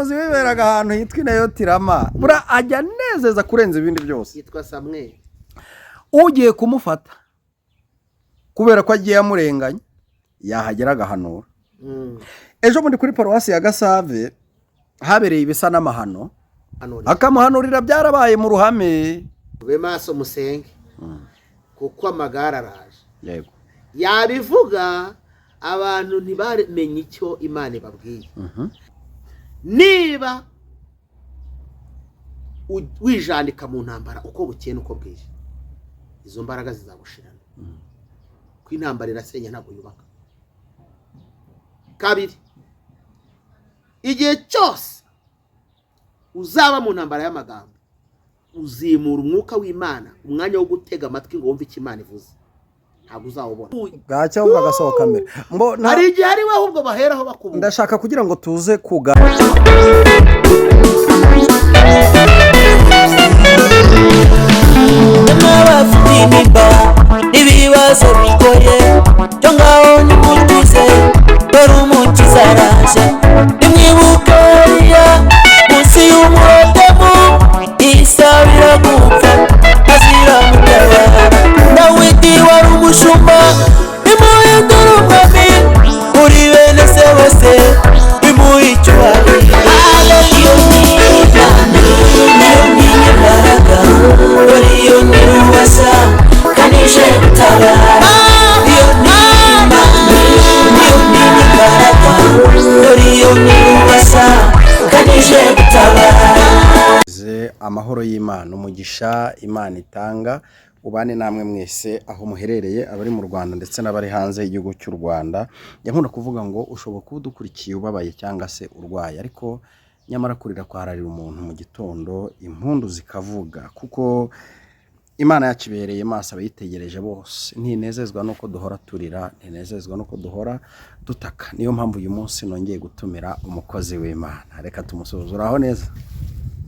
Wiberaga ahantu hitwa Inayotirama, buriya ajya anezeza kurenza ibindi byose. Yitwa Samweli. Ugiye kumufata kubera ko agiye amurenganya, yahagera agahanura. Ejo bundi kuri paruwasi ya Gasave habereye ibisa n'amahano. Hanurira. Akamuhanurira, byarabaye mu ruhame. Mube maso, musenge, kuko amagare araje. Yabivuga, abantu ntibamenye icyo Imana ibabwiye. Niba wijandika mu ntambara uko bukeye n'uko bwije, izo mbaraga zizagushirana, ko intambara irasenya, ntabwo yubaka. Kabiri, igihe cyose uzaba mu ntambara y'amagambo, uzimura umwuka w'Imana. Umwanya wo gutega amatwi ngo wumve icyo Imana ivuze ntabwo uzawubona. Bwacya ahubwo agasohoka mbere. Hari igihe ari we ahubwo baheraho bakubura. Ndashaka kugira ngo tuze kuga N'abafite imimba n'ibibazo bigoye cyo ngaho nimutuze, dore Umukiza araje. Nimwibuke Eliya munsi y'umurotemu, isabira gupfa azira mutabara. Dawidi wari umushumba, nimuhindure umwami muri bene se bose, bimuha icyubahiro. Iyo ni Imana, niyo ni imbaraga, dore iyo ni ububasha kandi ije gutabara. Iyo ni Imana, niyo ni imbaraga, dore iyo ni ububasha kandi ije gutabara. Ze amahoro y'Imana, umugisha Imana itanga ubane namwe mwese aho muherereye, abari mu Rwanda ndetse n'abari hanze y'igihugu cy'u Rwanda. Nkunda kuvuga ngo ushobora kuba udukurikiye ubabaye cyangwa se urwaye, ariko nyamara kurira kwararira umuntu mu gitondo impundu zikavuga, kuko Imana yacu ibereye maso abayitegereje bose. Ntinezezwa nuko duhora turira, ntinezezwa nuko duhora dutaka. Niyo mpamvu uyu munsi nongeye gutumira umukozi w'Imana. Reka tumusuhuze. Uraho neza?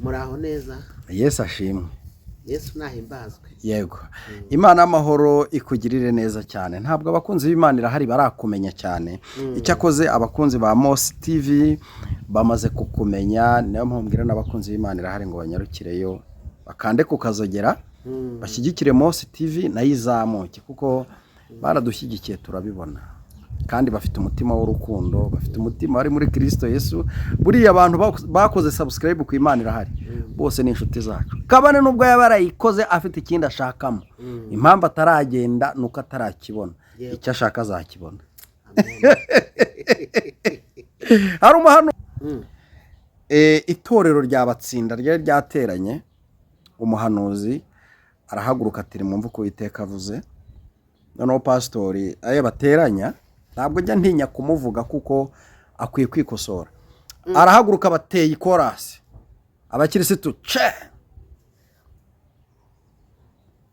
Muraho neza. Yesu ashimwe. Yesu nahimbazwe. Yego, Imana y'amahoro ikugirire neza cyane. Ntabwo abakunzi b'Imana irahari barakumenya cyane, icyakoze abakunzi ba Mose TV bamaze kukumenya. Niyo mpamvu mbwira n'abakunzi b'Imana irahari ngo banyarukireyo, bakande ku kazogera, bashyigikire Mose TV nayo izamuke, kuko baradushyigikiye turabibona, kandi bafite umutima w'urukundo, bafite umutima wari muri Kirisito Yesu. Buriya abantu bakoze subscribe ku Imana irahari bose ni inshuti zacu, kabane nubwo yaba yarayikoze afite ikindi ashakamo. Impamvu ataragenda ni uko atarakibona. Icyo ashaka azakibona. Amen. Hari umuhano, itorero rya Batsinda ryari ryateranye, umuhanuzi arahaguruka ati: "Mwumve uko Uwiteka avuze." Noneho pasitori ayo bateranya, ntabwo njya ntinya kumuvuga kuko akwiye kwikosora, arahaguruka, bateye ikorasi, abakirisitu ce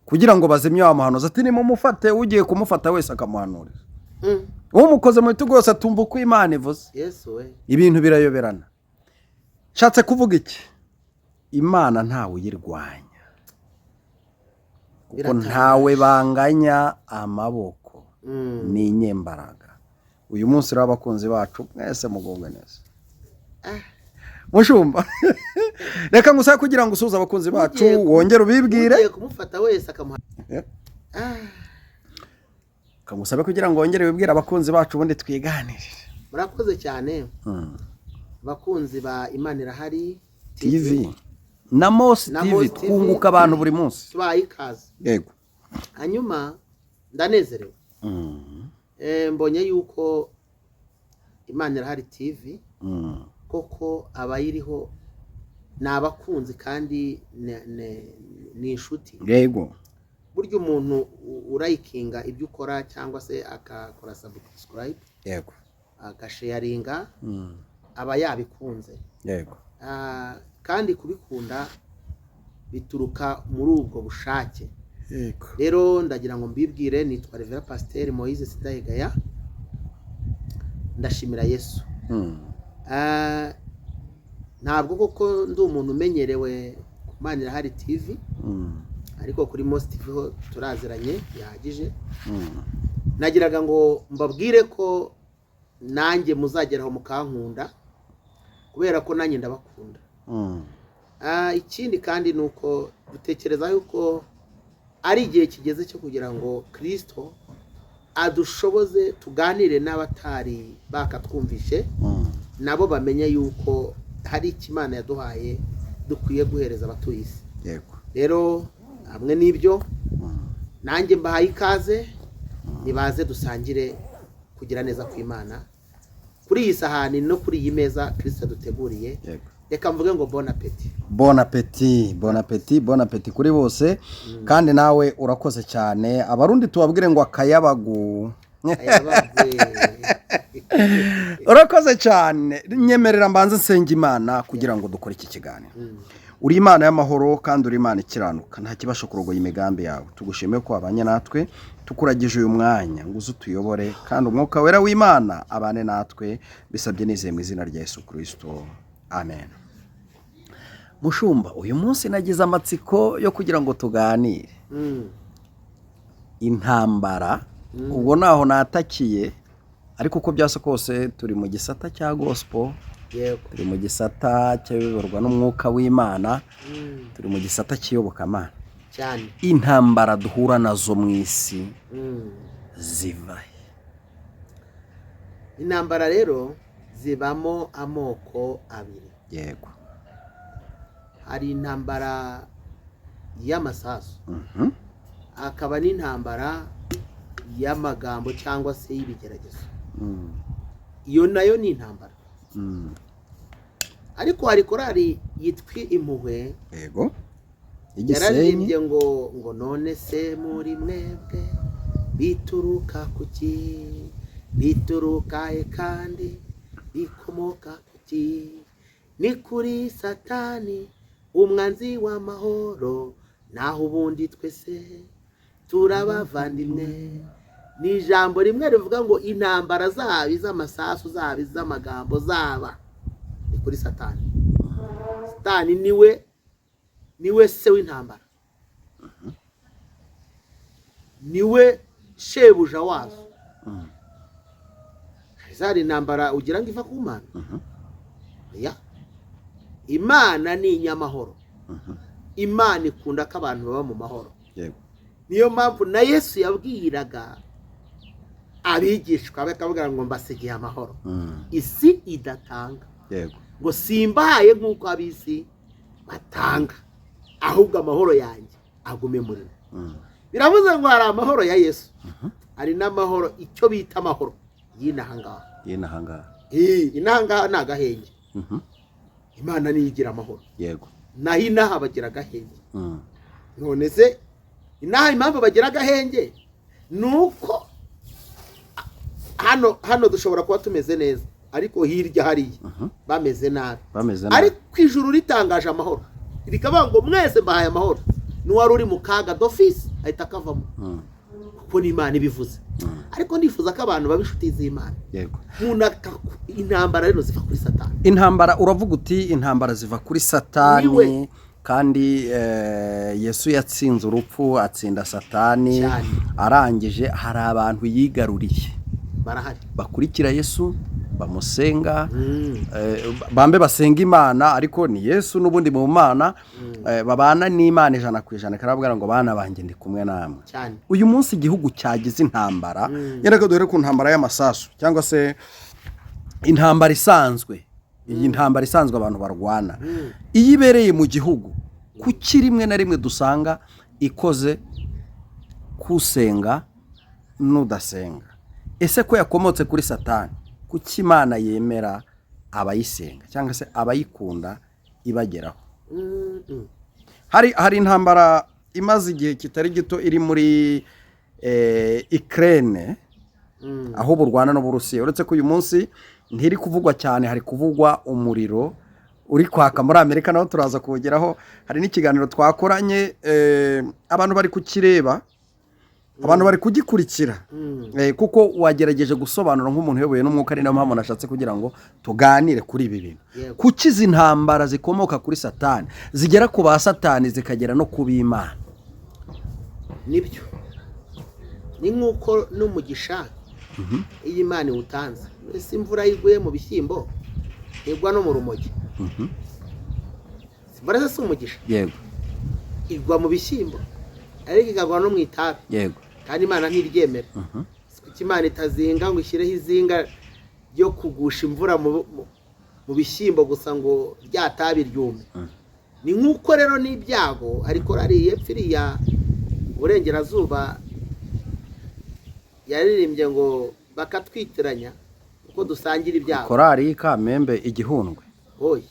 kugira ngo bazimye wa muhanuzi, ati: "Nimumufate." Ugiye kumufata wese akamuhanurira, umukoze mu bitugu wese atumva uko Imana ivuze. Yesu we! Ibintu birayoberana. Nshatse kuvuga iki? Imana ntawe uyirwanya, kuko Biratangaje. ntawe banganya amaboko, ni inyembaraga. Uyu munsi rero abakunzi bacu mwese mugubwe neza. Mushumba, reka ngusabe kugira ngo usuhuze abakunzi bacu, wongere ubibwire. Ugiye kumufata wese akamuha. Kamusabe kugira ngo wongere wibwire abakunzi bacu, ubundi twiganirire. Murakoze cyane, abakunzi ba Imana irahari TV na Mose Na TV. Mose TV. Twunguka abantu buri munsi. Tubaye ikaze. Hanyuma ndanezerewe. Mbonye yuko Imana irahari TV koko abayiriho ni abakunzi kandi ni inshuti. Burya umuntu urayikinga ibyo ukora cyangwa se akakora subscribe, agasharinga, aba yabikunze. Kandi kubikunda bituruka muri ubwo bushake. Rero ndagira ngo mbibwire, nitwa Revera Pasiteri Moise Sindayigaya. Ndashimira Yesu. Ntabwo koko ndi umuntu umenyerewe ku Mana irahari TV, ariko kuri Mose TV ho turaziranye bihagije. Nagiraga ngo mbabwire ko nanjye muzageraho mukankunda. Kubera ko nanjye ndabakunda. Ikindi kandi ni uko dutekereza yuko ari igihe kigeze cyo kugira ngo Kirisito adushoboze tuganire n'abatari bakatwumvishe, nabo bamenye yuko hari icyo Imana yaduhaye dukwiye guhereza abatuye isi. Rero hamwe n'ibyo, nanjye mbahaye ikaze, nibaze dusangire kugira neza kw'Imana kuri iyi sahani no kuri iyi meza Kirisito duteguriye. Reka mvuge ngo bon appétit. Bon appétit, bon appétit, bon appétit kuri bose. Kandi nawe urakoze cyane. Abarundi tubabwire ngo akayabagu. Ayabagwe. Urakoze cyane. Nyemerera mbanze nsenga Imana kugira ngo dukore iki kiganiro. Uri Imana y'amahoro kandi uri Imana ikiranuka, nta kibasha kurogoya imigambi yawe. Tugushimiye ko wabanye natwe, tukuragije uyu mwanya ngo uze utuyobore, kandi Umwuka Wera w'Imana abane natwe. Bisabye nizeye mu izina rya Yesu Kirisito, amen. Mushumba, uyu munsi nagize amatsiko yo kugira ngo tuganire intambara. Ubwo naho natakiye, ariko uko byasa kose turi mu gisata cya gospel, turi mu gisata cyayoborwa n'Umwuka w'Imana, turi mu gisata cy'iyobokamana. Intambara duhura nazo mu isi ziva he? Intambara rero zibamo amoko abiri. Hari intambara y'amasasu, hakaba n'intambara y'amagambo cyangwa se y'ibigeragezo. Iyo nayo ni intambara. Ariko hari korali yitwa Impuhwe, Igisenyi. yararirimbye ngo none se muri mwebwe bituruka kuki? Bituruka he kandi bikomoka kuki? Ni kuri Satani umwanzi w'amahoro, naho ubundi twese turabavandimwe. Ni ijambo rimwe rivuga ngo intambara zaba iz'amasasu, zaba iz'amagambo, zaba ni kuri Satani. Satani niwe se w'intambara, niwe shebuja wazo. Zari intambara ugira ngo iva ku Mana? Ya Imana ni inyamahoro. Imana ikunda ko abantu baba mu mahoro. Niyo mpamvu na Yesu yabwiraga abigishwa be akavuga ngo mbasigiye amahoro isi idatanga, ngo simbahaye nk'uko ab'isi batanga, ahubwo amahoro yanjye agume muri mwe. Biravuze ngo hari amahoro ya Yesu, hari n'amahoro icyo bita amahoro y'inaha ngaha. Y'inaha ngaha. Inaha ngaha ni agahenge. Imana niyo igira amahoro. Naho inaha bagira agahenge. None se inaha impamvu bagira agahenge ni uko hano dushobora kuba tumeze neza, ariko hirya hariya bameze nabi. Bameze nabi. Ariko ijuru ritangaje amahoro rikavuga ngo mwese mbahaye amahoro, n'uwari uri mu kaga d'office ahita akavamo, kuko ni Imana ibivuze. Ariko ndifuza ko abantu baba inshuti z'Imana. Intambara rero ziva kuri Satani. Intambara, uravuga uti intambara ziva kuri Satani. Niwe. Kandi Yesu yatsinze urupfu, atsinda Satani. Arangije hari abantu yigaruriye. Barahari. Bakurikira Yesu, bamusenga, bambe basenga Imana, ariko ni Yesu n'ubundi mu Mana, babana n'Imana 100%. Karabwira ngo bana banjye, ndi kumwe namwe. Uyu munsi igihugu cyagize intambara, yenda ko duhere ku ntambara y'amasasu cyangwa se intambara isanzwe, iyi ntambara isanzwe abantu barwana, iyo ibereye mu gihugu, kuki rimwe na rimwe dusanga ikoze kusenga n'udasenga? Ese ko yakomotse kuri Satani, kuki Imana yemera abayisenga cyangwa se abayikunda ibageraho? Hari intambara imaze igihe kitari gito iri muri Ukraine, aho ubu Rwanda n'Uburusiya, uretse ko uyu munsi ntiri kuvugwa cyane, hari kuvugwa umuriro uri kwaka muri Amerika, naho turaza kuwugeraho. Hari n'ikiganiro twakoranye, abantu bari kukireba, abantu bari kugikurikira. Kuko wagerageje gusobanura nk'umuntu uyoboye n'Umwuka, ari nayo mpamvu nashatse kugira ngo tuganire kuri ibi bintu. Kuki izi ntambara zikomoka kuri Satani zigera ku ba Satani, zikagera no ku b'Imana? Nibyo, ni nk'uko n'umugisha iyo Imana iwutanze, mbese imvura iguye mu bishyimbo. Igwa no mu rumogi. Imvura se si umugisha? Yego. Igwa mu bishyimbo, ariko ikagwa no mu itabi. Kandi Imana ntiryemera. Kuki Imana itazinga ngo ishyireho izinga ryo kugusha imvura mu bishyimbo gusa ngo rya tabi ryume? Ni nk'uko rero n'ibyago, ariko rariye epfiriya uburengerazuba yaririmbye ngo bakatwitiranya kuko dusangira ibyago. Korari y'Ikamembe Igihundwe. Oya.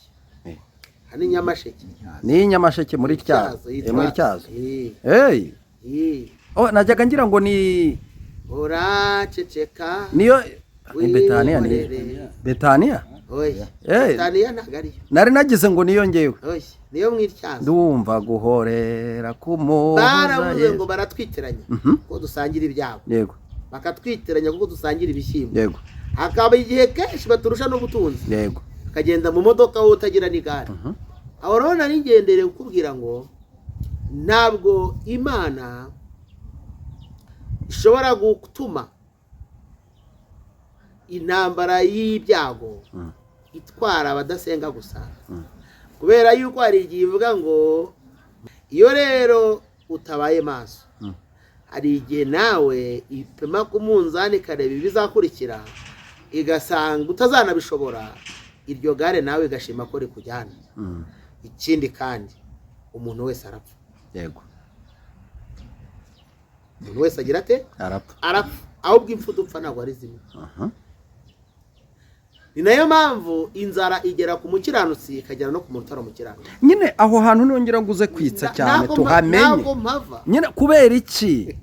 Hano i Nyamasheke. Ni Nyamasheke muri Tyazo. Yitwa Muri Tyazo. Eh. Hey. Eh. Oh, najyaga ngira ngo ni Uraceceka. Niyo ni Betaniya, ni Wihorere. Betaniya. Oya. Eh. Betaniya ntabwo ariyo. Nari nagize ngo niyo ngewe. Oya, niyo mu Ityazo. Ndumva guhorera kumuhoza Baravuze Yesu. ngo baratwitiranya kuko dusangira ibyago. Bakatwitiranya kuko dusangira ibishyimbo. Hakaba igihe kenshi baturusha n'ubutunzi, akagenda mu modoka wowe utagira n'igare. Aho rero nari ngendereye kukubwira ngo ntabwo Imana ishobora gutuma intambara y'ibyago itwara abadasenga gusa, kubera yuko hari igihe ivuga ngo iyo rero utabaye maso, hari igihe nawe ipima ku munzani ikareba ibizakurikira, igasanga utazanabishobora, iryo gare nawe igashima ko rikujyana. Ikindi kandi, umuntu wese arapfa. Umuntu wese agira ate? Arapfa. Arapfa. Ahubwo impfu dupfa ntabwo ari zimwe. Ni nayo mpamvu inzara igera ku mukiranutsi, ikagera no ku muntu utari umukiranutsi. Nyine aho hantu nongera ngo uze kwitsa cyane tuhamenye. Ntabwo mpava. Nyine kubera iki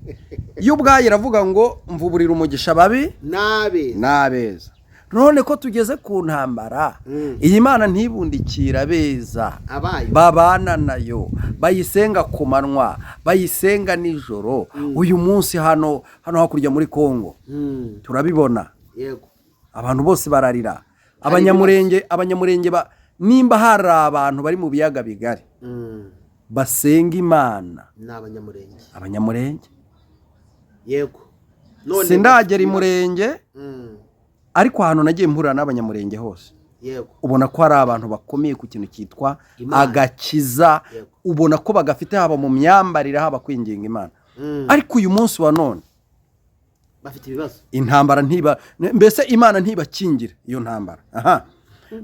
iyo ubwayo iravuga ngo mvuburira umugisha babi n'abeza n'abeza, none ko tugeze ku ntambara, iyi Mana ntibundikira abeza abayo babana nayo, bayisenga ku manywa, bayisenga nijoro? Uyu munsi hano hakurya muri Kongo turabibona. Abantu bose bararira. Abanyamurenge nimba hari abantu bari mu biyaga bigari basenga Imana, ni Abanyamurenge. Abanyamurenge. Yego, none Sindagera i Murenge, ariko ahantu nagiye mpurira n'Abanyamurenge hose, ubona ko hari abantu bakomeye ku kintu cyitwa Imana. agakiza. Ubona ko bagafite, haba mu myambarire, haba kwinginga Imana. Ariko uyu munsi wa none bafite ibibazo. Intambara ntiba, mbese Imana ntibakingira iyo ntambara. Aha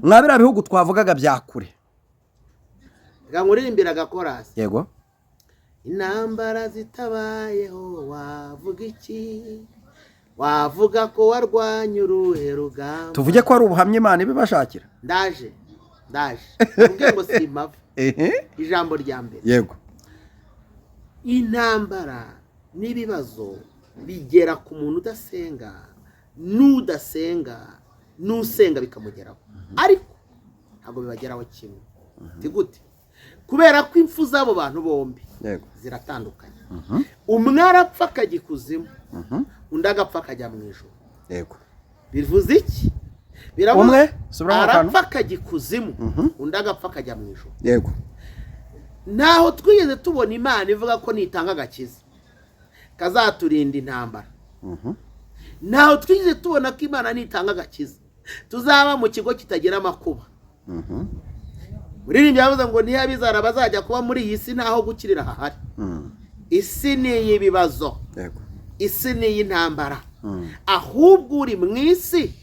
mwa biriya bihugu twavugaga bya kure. Reka nkuririmbire agakorasi. Yego. Intambara zitabayeho wavuga iki? Wavuga ko warwanya uruhe rugamba? Tuvuge ko ari ubuhamya Imana ibibashakira. Ndaje, ndaje mvuge ngo simpava. Ijambo rya mbere: intambara n'ibibazo bigera ku muntu udasenga n'udasenga n'usenga, bikamugeraho, ariko ntabwo bibageraho kimwe. Ni gute? Kubera ko impfu z'abo bantu bombi ziratandukanye. Umwe arapfa akajya ikuzimu, undi agapfa akajya mu ijuru. Bivuze iki? Biravuze Umwe subiramo akantu. arapfa akajya ikuzimu, undi agapfa akajya mu ijuru. Ntaho twigeze tubona Imana ivuga ko nitanga agakiza kazaturinda intambara. Ntaho twigeze tubona ko Imana nitanga agakiza tuzaba mu kigo kitagira amakuba. Muririmbyi yavuze ngo ntiyabizara bazajya kuba muri iyi si, ntaho gukirira hahari. Isi ni iy'ibibazo, isi ni iy'intambara. Ahubwo uri mu isi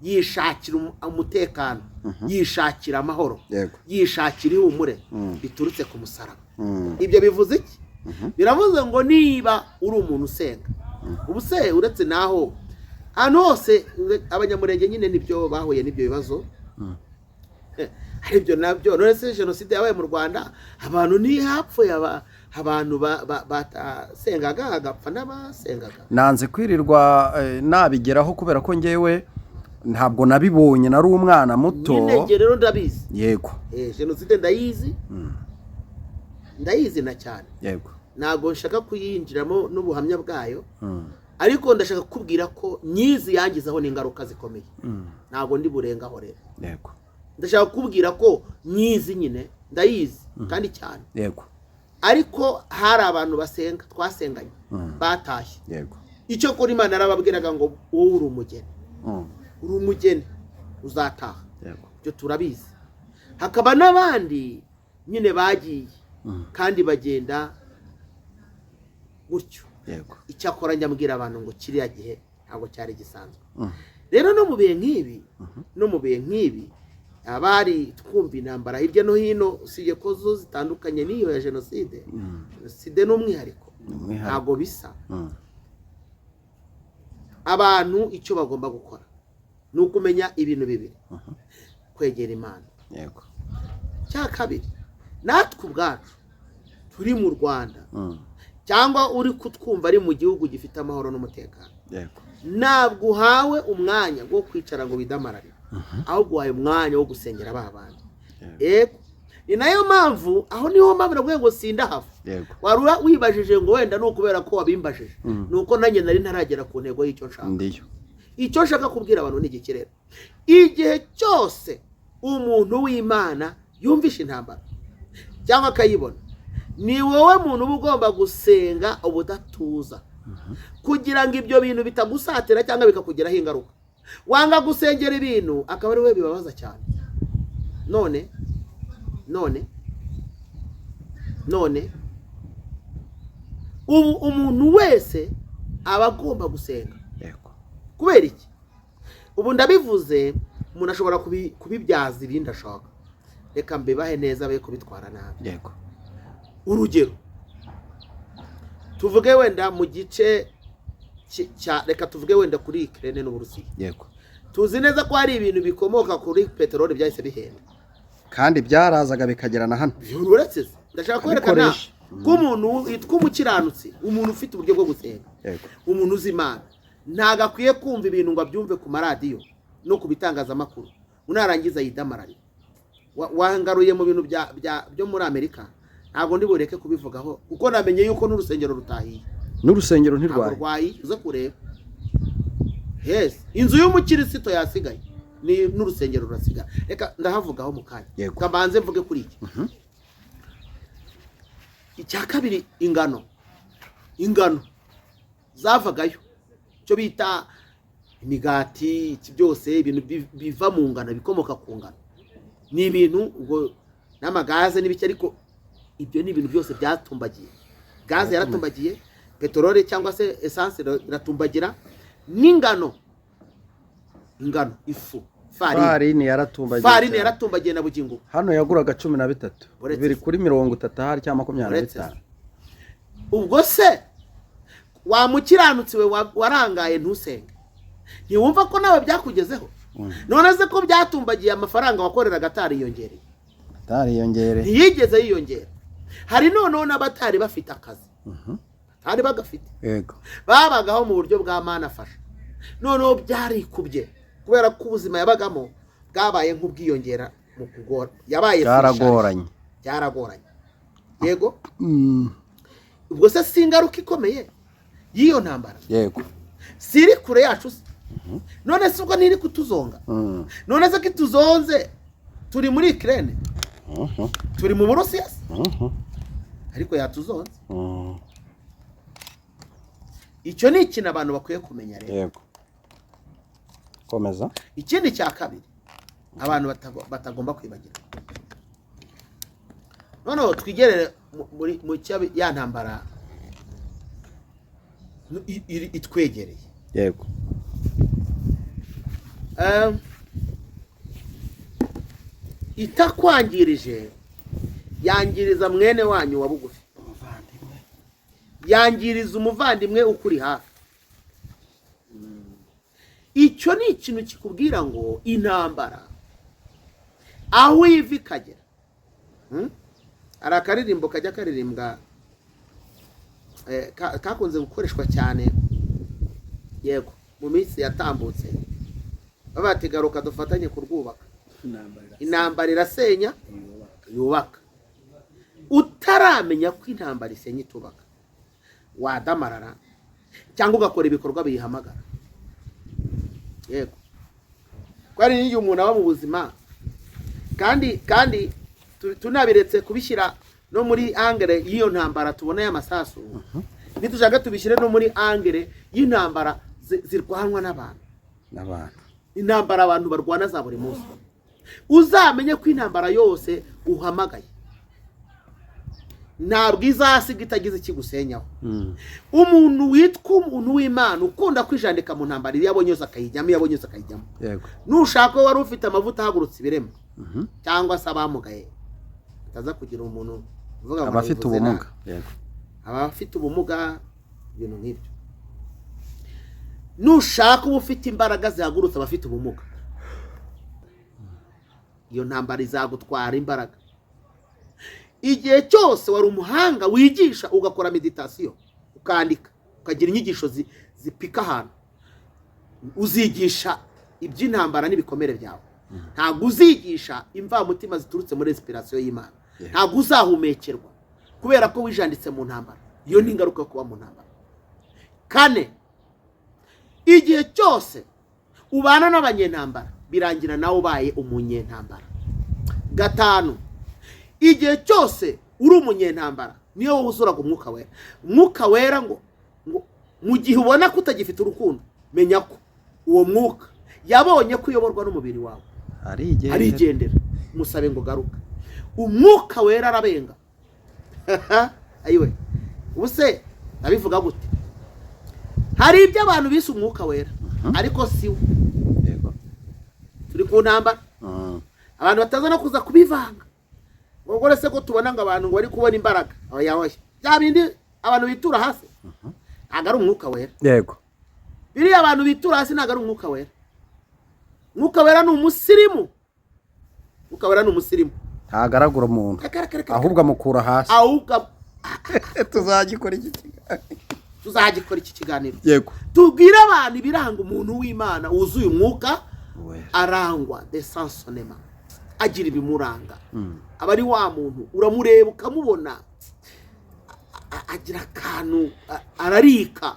yishakira umutekano, yishakira amahoro, yishakira ihumure biturutse ku musaraba. Ibyo bivuze iki? Biravuze ngo niba uri umuntu usenga, ubu se uretse naho ahantu hose Abanyamurenge nyine nibyo bahuye n'ibyo bibazo. Aribyo nabyo. None se jenoside yabaye mu Rwanda, abantu ntihapfuye abantu batasengaga, hagapfa n'abasengaga? Nanze kwirirwa nabigeraho kubera ko ngewe ntabwo nabibonye, nari umwana muto. Nyine njye rero ndabizi. Jenoside ndayizi, ndayizi na cyane. Ntabwo nshaka kuyinjiramo n'ubuhamya bwayo, ariko ndashaka kukubwira ko nyizi, yangizaho n'ingaruka zikomeye. Ntabwo ndi burengaho rero. Ndashaka kukubwira ko nyizi nyine, ndayizi kandi cyane. Ariko hari abantu basenga twasenganye batashye. Icyo kuri Imana yarababwiraga ngo wowe uri umugeni, uri umugeni uzataha. Ibyo turabizi. Hakaba n'abandi nyine bagiye kandi bagenda gutyo. Icyakora njya abantu ngo kiriya gihe ntabwo cyari gisanzwe. Rero no mu bihe nk'ibi, no mu bihe nk'ibi abari twumva intambara hirya no hino, usibye ko zo zitandukanye n'iyo ya jenoside. Jenoside ni umwihariko, ntabwo bisa. Abantu icyo bagomba gukora ni ukumenya ibintu bibiri: kwegera Imana. Cya kabiri, natwe ubwacu turi mu Rwanda cyangwa uri kutwumva ari mu gihugu gifite amahoro n'umutekano, ntabwo uhawe umwanya wo kwicara ngo widamararire, ahubwo uhawe umwanya wo gusengera ba bandi. Yego, ni nayo mpamvu, aho niho mpamvu navuga ngo sindahava. Wari wibajije ngo wenda ni ukubera ko wabimbajije, ni uko nanjye nari ntaragera ku ntego y'icyo nshaka. Ndiyo. Icyo nshaka kubwira abantu ni iki rero: igihe cyose umuntu w'Imana yumvishe intambara cyangwa akayibona, ni wowe muntu uba ugomba gusenga ubudatuza kugira ngo ibyo bintu bitagusatira cyangwa bikakugiraho ingaruka. Wanga gusengera ibintu, akaba ari we bibabaza cyane. None none none ubu umuntu wese aba agomba gusenga. Kubera iki? Ubu ndabivuze, umuntu ashobora kubibyaza ibindi ashaka. Reka mbibahe neza, be kubitwara nabi. Urugero, tuvuge wenda mu gice cya, reka tuvuge wenda kuri Ukraine n'Uburusiya. Tuzi neza ko hari ibintu bikomoka kuri peteroli byahise bihenda. Kandi byarazaga bikagera na hano. Uretse se, ndashaka kwerekana Abikoresha. ko umuntu witwa umukiranutsi, umuntu ufite uburyo bwo gusenga, umuntu uzi Imana, ntabwo akwiye kumva ibintu ngo abyumve ku maradiyo no ku bitangazamakuru, unarangiza yidamarare. Wangaruye mu bintu byo muri Amerika, ntabwo ndi bureke kubivugaho kuko namenye yuko n'urusengero rutahiye. N'urusengero Ntabwo ntirwaye. Rwaye, uze kureba. Yes, inzu y'umukirisito yasigaye ni n'urusengero rurasigara. Reka ndahavugaho mu kanya. Kabanze mvuge kuri iki. Icya kabiri, ingano zavagayo, icyo bita imigati, iki byose, ibintu biva mu ngano, bikomoka ku ngano, ni ibintu ubwo n'amagaze n'ibiki, ariko ibyo ni ibintu byose byatumbagiye. Gaze yaratumbagiye, peteroli cyangwa se essence iratumbagira, n'ingano, ingano, ifu, farini. Farini yaratumbagiye Farini cyane. yaratumbagiye na bugingo ubu. Hano yaguraga 13, Uretse biri se. kuri 30 ahari cyangwa makumyabiri na Uretse bitanu. Ubwo se wa mukiranutsi we warangaye ntusenge, ntiwumva ko nawe byakugezeho? None se ko byatumbagiye, amafaranga wakoreraga atariyongereye? Atariyongereye. Ntiyigeze yiyongera. Hari noneho n'abatari bafite akazi, batari bagafite, babagaho mu buryo bwa mana afasha, noneho byarikubye kubera ko ubuzima yabagamo bwabaye nk'ubwiyongera mu kugora, yabaye Byaragoranye. Byaragoranye, yego. Ubwo se si ingaruka ikomeye y'iyo ntambara? Yego. Si iri kure yacu se? None se ubwo ntiri kutuzonga? None se ko ituzonze, turi muri Ukraine, turi mu Burusiya se? Ariko yatuzonze. Icyo ni ikintu abantu bakwiye kumenya rero. Yego, komeza. Ikindi cya kabiri abantu batagomba kwibagirwa, noneho twigerere muri mu cya ya ntambara itwegereye. Itakwangirije yangiriza mwene wanyu wa bugufi, yangiriza umuvandimwe ukuri hafi. Icyo ni ikintu kikubwira ngo intambara aho iva ikagera. Hari akaririmbo kajya karirimbwa, kakunze gukoreshwa cyane, yego, mu minsi yatambutse, baba bati: "Garuka dufatanye kurwubaka, intambara irasenya yubaka." Utaramenya ko intambara isenya itubaka, wadamarara cyangwa ugakora ibikorwa biyihamagara. Yego, ko hari n'igihe umuntu aba mu buzima, kandi tunabiretse kubishyira no muri angle y'iyo ntambara tubona y'amasasu, nitushaka tubishyire no muri angle y'intambara zirwanwa n'abantu. N'abantu. Intambara abantu barwana za buri munsi. Uzamenye ko intambara yose uhamagaye ntabwo izasiga itagize ikigusenyaho. Umuntu witwa umuntu w'Imana ukunda kwijandika mu ntambara, iyo abonye yose akayijyamo, iyo abonye yose akayijyamo. Nushaka wari ufite amavuta ahagurutse ibirema cyangwa se abamugaye, ataza kugira umuntu uvuga ngo abafite nabivuze ubumuga nabi. Abafite ubumuga, ibintu nk'ibyo. Nushaka uba ufite imbaraga zihagurutse abafite ubumuga, iyo ntambara izagutwara imbaraga. Igihe cyose wari umuhanga wigisha, ugakora méditation, ukandika, ukagira inyigisho zipika ahantu, uzigisha iby'intambara n'ibikomere byawe. Ntabwo uzigisha imvamutima ziturutse muri inspiration y'Imana. Ntabwo uzahumekerwa kubera ko wijanditse mu ntambara. Iyo ni ingaruka yo kuba mu ntambara. Kane, igihe cyose ubana n'abanyentambara, birangira nawe ubaye umunyentambara. Gatanu, igihe cyose uri umunyentambara, niyo wuzuraga Umwuka Wera, Umwuka Wera ngo mu gihe ubona ko utagifite urukundo, menya ko uwo mwuka yabonye ko uyoborwa n'umubiri wawe. Arigendera. Arigendera. Musabe ngo garuka. Umwuka Wera arabenga. Ayiwe, ubu se ndabivuga gute? Hari ibyo abantu bise Umwuka Wera, ariko si we. Turi ku ntambara. Abantu bataza no kuza kubivanga ngo ubwo se ko tubona ngo abantu ngo bari kubona imbaraga. Oya, oya, bya bindi abantu bitura hasi ntabwo ari Umwuka Wera. Biriya abantu bitura hasi ntabwo ari Umwuka Wera. Umwuka Wera ni umusirimu. Umwuka Wera ni umusirimu. Ntagaragura umuntu. Reka, reka, reka. Ahubwo amukura hasi. Ahubwo Tuzagikora iki kiganiro. Tuzagikora iki kiganiro. Tubwire abantu ibiranga umuntu w'Imana wuzuye Umwuka. Wera. Arangwa de sansonema, agira ibimuranga. Aba ari wa muntu uramureba ukamubona, agira akantu, ararika.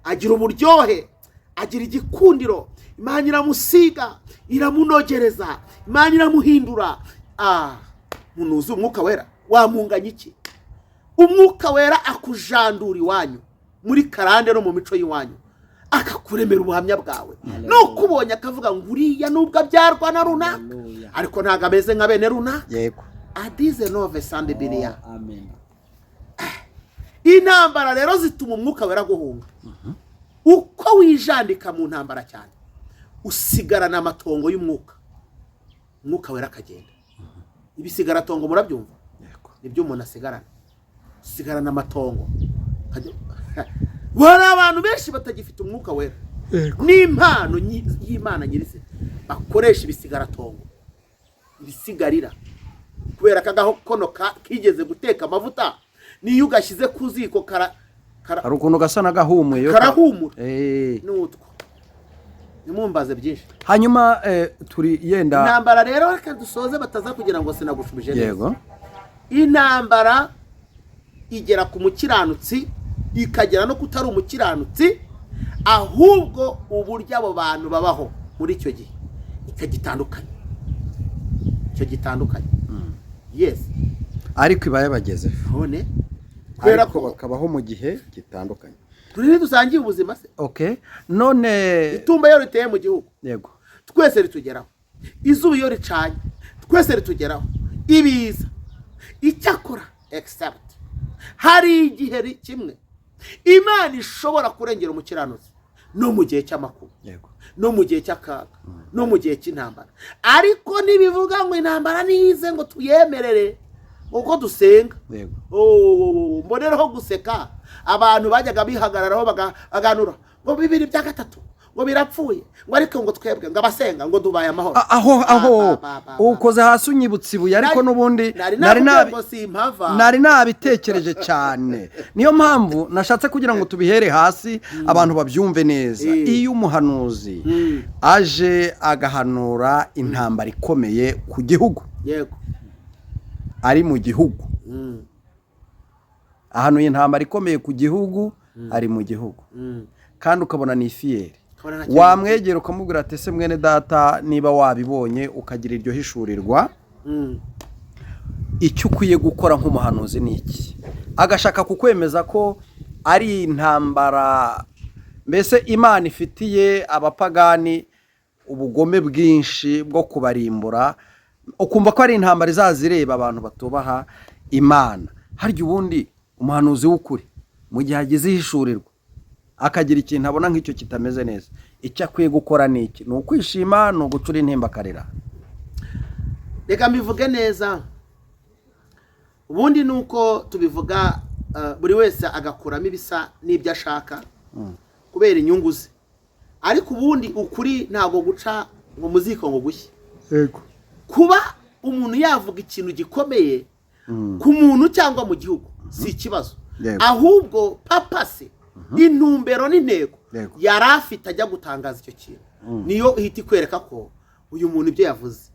Agira uburyohe, agira igikundiro. Imana iramusiga, iramunogereza, Imana iramuhindura. Umuntu wuzuye Umwuka Wera wamunganya iki? Umwuka Wera akujandura iwanyu muri karande no mu mico y'iwanyu, akakuremera ubuhamya bwawe. Nukubonye akavuga ngo uriya nubwo abyarwa na runaka, Hallelujah. ariko ntabwo ameze nka bene runaka. Adize nove sande biriya. Oh, amen. Intambara rero zituma Umwuka Wera guhunga. Uko wijandika mu ntambara cyane, usigarana amatongo y'umwuka, Umwuka Wera akagenda. Ibisigaratongo murabyumva? Yego. Nibyo umuntu asigarana, usigarana amatongo. Hari abantu benshi batagifite Umwuka Wera n'impano y'Imana nyirizina, bakoresha ibisigaratongo, ibisigarira, kubera ko agakono kigeze guteka amavuta, niyo ugashyize ku ziko kara Hari ukuntu gasa n'agahumuye. Karahumura. N'utwo nimumbaze byinshi. Hanyuma turi yenda Intambara rero, reka dusoze bataza kugira ngo sinagushubije neza. Intambara igera ku mukiranutsi, ikagera no kutari umukiranutsi, ahubwo uburyo abo bantu babaho muri icyo gihe icyo gitandukanye, icyo gitandukanye, yes. Ariko iba yabagezeho. None kubera Ariko ko bakabaho mu gihe gitandukanye. Turi dusangiye ubuzima se? Okay, none Itumba iyo riteye mu gihugu, twese ritugeraho. Izuba iyo ricanye, twese ritugeraho. Ibiza icyakora, except hari igihe kimwe Imana ishobora kurengera umukiranutsi no mu gihe cy'amakuba, no mu gihe cy'akaga, no mu gihe cy'intambara. Ariko ntibivuga ngo intambara nize ngo tuyemerere uko dusenga. Oh, mboneraho guseka abantu bajyaga bihagararaho baganura ngo bibiri bya gatatu ngo birapfuye, ngo ariko ngo twebwe ngo abasenga ngo dubaye amahoro. Aho aho Ba, ba, ba, ba. ukoze hasi unyibutsa ibuye, ariko n'ubundi nari nari nakubwiye nabi ngo simpava. Nari nabitekereje cyane, niyo mpamvu nashatse kugira ngo tubihere hasi abantu babyumve neza. Iyo umuhanuzi aje agahanura intambara ikomeye ku gihugu, ari mu gihugu, ahanuye intambara ikomeye ku gihugu ari mu gihugu, kandi ukabona ni fier, Ukabona nta kintu. wamwegera ukamubwira ati: "Ese mwene data, niba wabibonye ukagira iryo hishurirwa, icyo ukwiye gukora nk'umuhanuzi ni iki?" Agashaka kukwemeza ko ari intambara mbese Imana ifitiye abapagani. Ubugome bwinshi bwo kubarimbura, ukumva ko ari intambara izazireba abantu batubaha Imana. Harya ubundi umuhanuzi w'ukuri, mu gihe agize ihishurirwa, akagira ikintu abona nk'icyo kitameze neza, icyo akwiye gukora ni iki? Ni ukwishima? Ni ugucura intimba akarira? Reka mbivuge neza. Ubundi ni uko tubivuga, buri wese agakuramo ibisa n'ibyo ashaka kubera inyungu ze, ariko ubundi ukuri ntabwo guca ngo mu ziko ngo gushye. Kuba umuntu yavuga ikintu gikomeye ku muntu cyangwa mu gihugu si ikibazo, ahubwo purpose, intumbero n'intego yari afite ajya gutangaza icyo kintu niyo ihita ikwereka ko uyu muntu ibyo yavuze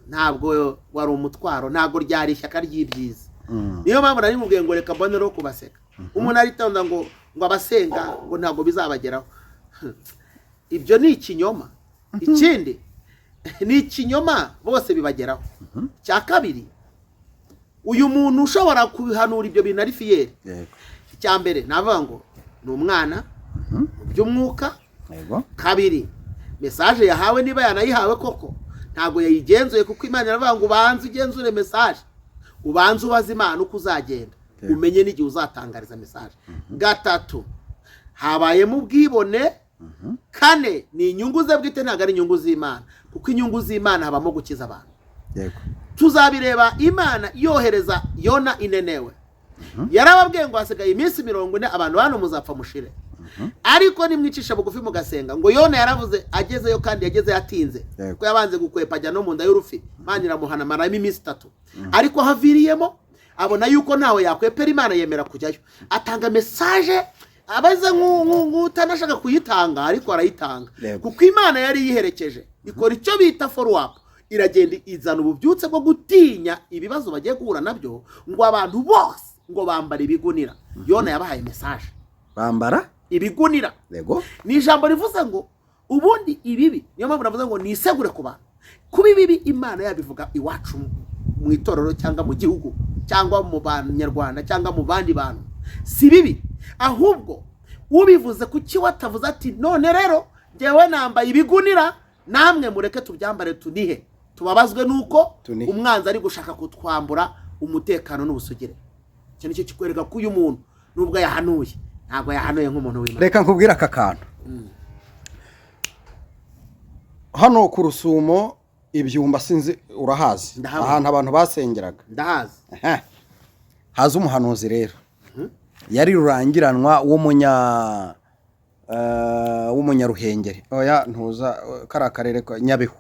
ntabwo wari umutwaro, ntabwo ryari ishyaka ry'ibyiza. Niyo mpamvu nari mubwiye ngo reka mbone kubaseka. Umuntu aritonda ngo abasenga ngo ntabwo bizabageraho. Ibyo ni ikinyoma. Ikindi ni ikinyoma, bose bibageraho. Icya kabiri, uyu muntu ushobora kubihanura ibyo bintu ari fier. Icya mbere navuga ngo ni umwana mu by'umwuka. Kabiri, message yahawe, niba yanayihawe koko, ntabwo yayigenzuye, kuko Imana iravuga ngo ubanze ugenzure message, ubanze ubaze Imana uko uzagenda, umenye n'igihe uzatangariza message. Gatatu, habayemo ubwibone. Kane, ni inyungu ze bwite, ntabwo ari inyungu z'Imana, kuko inyungu z'Imana habamo gukiza abantu. Tuzabireba, Imana yohereza Yona inenewe yarababwiye ngo hasigaye iminsi 40, abantu hano muzapfa mushire, ariko nimwicisha bugufi mugasenga. Ngo Yona yaravuze agezeyo, kandi yagezeyo atinze, kuko yabanze gukwepa ajya no mu nda y'urufi, Imana iramuhana amaramo iminsi 3, ariko aho aviriyemo abona yuko ntawe yakwepera Imana, yemera kujyayo, atanga message abaze nk'utanashaka kuyitanga, ariko arayitanga, kuko Imana yari yiherekeje, ikora icyo bita follow up, iragenda izana ububyutse bwo gutinya ibibazo bagiye guhura nabyo. Ngo abantu bose ngo bambara ibigunira. Yona yabahaye message. Bambara ibigunira. Ni ijambo rivuze ngo ubundi ibibi, niyo mpamvu navuze ngo nisegure ku bantu kuba ibibi Imana yabivuga iwacu mu itorero cyangwa mu gihugu cyangwa mu Banyarwanda cyangwa mu bandi bantu si bibi, ahubwo ubivuze kuki watavuze ati: "None rero njyewe nambaye ibigunira, namwe mureke tubyambare, tunihe, tubabazwe nuko Tunihe. umwanzi ari gushaka kutwambura umutekano n'ubusugire." Icyo nicyo kikwereka ko uyu muntu nubwo yahanuye, ntabwo yahanuye nk'umuntu w'Imana. Reka nkubwire aka kantu. Hano ku Rusumo, ibyumba, sinzi urahazi? Ndahabona. Ahantu abantu basengeraga. Ndahazi. Aha. Haza umuhanuzi rero, yari rurangiranwa w'umunyaruhengeri, oya, ntuza kariya karere ka Nyabihu.